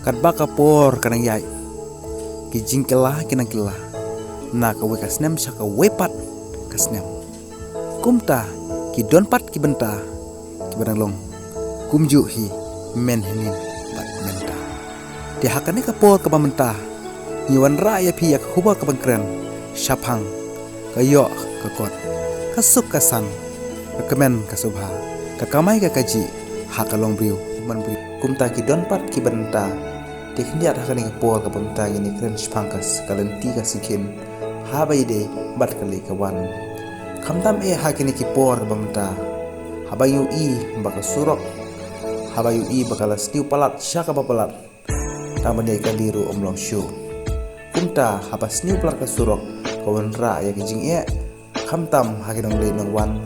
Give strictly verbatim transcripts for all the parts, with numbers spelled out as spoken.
Katba ka por ka nang ïaid, ki jingkylla ki nang kylla na kawei ka snem sha kawei pat ka snem. Kumta ki don pat ki bynta kiba dang long kumjuh hi mynhynnin bad mynta. Te ha kane ka por kaba mynta ngi wanrah ïa phi ïa ka khubor kaba kren shaphang ka ïoh ka kot, ka suk ka san, ka kmen ka sngewbha, ka kamai ka kajih ha ka longbriew man briew. Kumta ki don pat ki bynta. Te khyndiat ha kane ka por kaba mynta ngin ïa kren shaphang ka lynti ka sngi khin, haba ïadei bad ka lei ka wan. Khamtam eh ha kine ki por kaba mynta, haba ïohi ba ka surok, haba ïohi ba ka la sniew palat sha kaba palat, tang ban ïaid kali ruh ym long shuh. Kumta haba sniew palat ka surok, ka wanrah ïa ka jingeh, khamtam ha ki nongleit nongwan,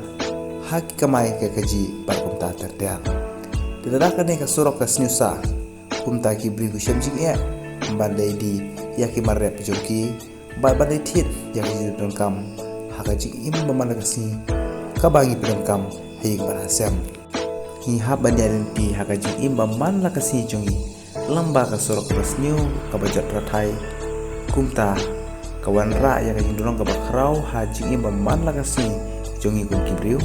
ha ki kamai ka kajih bad kumta ter ter. Te lada kane ka surok ka sniew sah, kumta ki briew ki shem jingeh ban leit die ïa ki mar rep jong ki, bad ban leit thied ïa ka jingdonkam ha ka jingim ba man la ka sngi kaba ngi pyndonkam ha ïing bad ha sem. Ngi hap ban ïaid lynti ha ka jingim ba man la ka sngi jong ngi lem bad ka surok kaba sniew kaba jot rathai. Kumta ka wanrah ïa ka jingdonong kaba khraw ha jingim ba man la ka sngi jong ngi kum ki briew.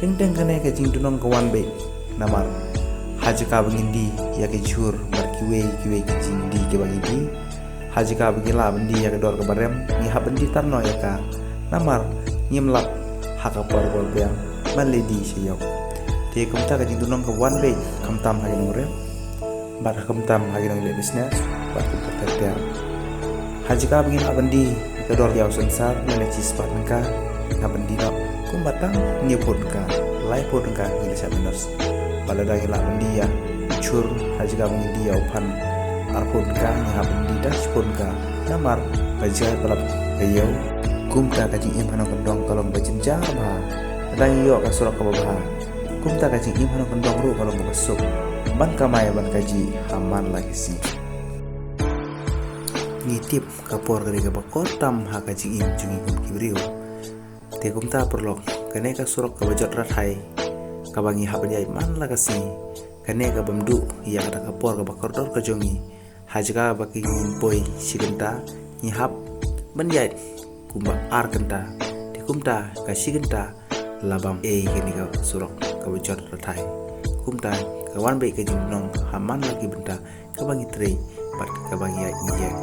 Teng teng kane ka jingdonong ka wan beit namar ha jaka ba ngin die ïa ki jhur bad kiwei kiwei ki jingdie kiba ngi die, ha jaka ba ngi lah ban die ïa ka dor kaba rem, ngi hap ban die tarnoh ïa ka, namar ngim lap ha ka por ba biang ban leit die sha ïew. Te kumta ka jingdonong ka wan beit, khamtam ha ki nongrep bad khamtam ha ki nongleh business bad kumta ter ter. Ha jaka ba ngi lah ban die ïa ka dor ïa u synsar, lane shispah tyngka, ngi hap ban die noh kumba tang hynñiew phew tyngka, lai phew tyngka ngi la shah minus. Bad lada ngi lah ban die ïa u jhur, ha jaka ba ngi die ïa u phan arphew tyngka, ngi hap ban die tang shiphew tyngka, namar ka jaka ba lap ka ïew. Kumta ka jingim ha nongkyndong ka long ba jynjar bha lada ngi ïoh ka surok kaba bha. Kumta ka jingim ha nongkyndong ruh ka long kaba suk ban kamai ban kajih ha man la ki sngi. Ngi tip ka por ka dei kaba kor tam ha ka jingim jong ngi kum ki briew. Te kumta paralok, kane ka surok kaba jot rathai kaba ngi hap ban ïaid man la ka sngi, kane ka bym duh ïa kata ka por kaba kordor ka jong ngi. Ha jaka ba ki ngin poi shi kynta, ngi hap ban ïaid kumba ar kynta. Te kumta ka shi kynta la bam ei kane ka surok kaba jot rathai. Kumta ka wan beit ka jingdonong ha man la ki bynta kaba ngi trei bad kaba ngi ïaid ngi ïeng.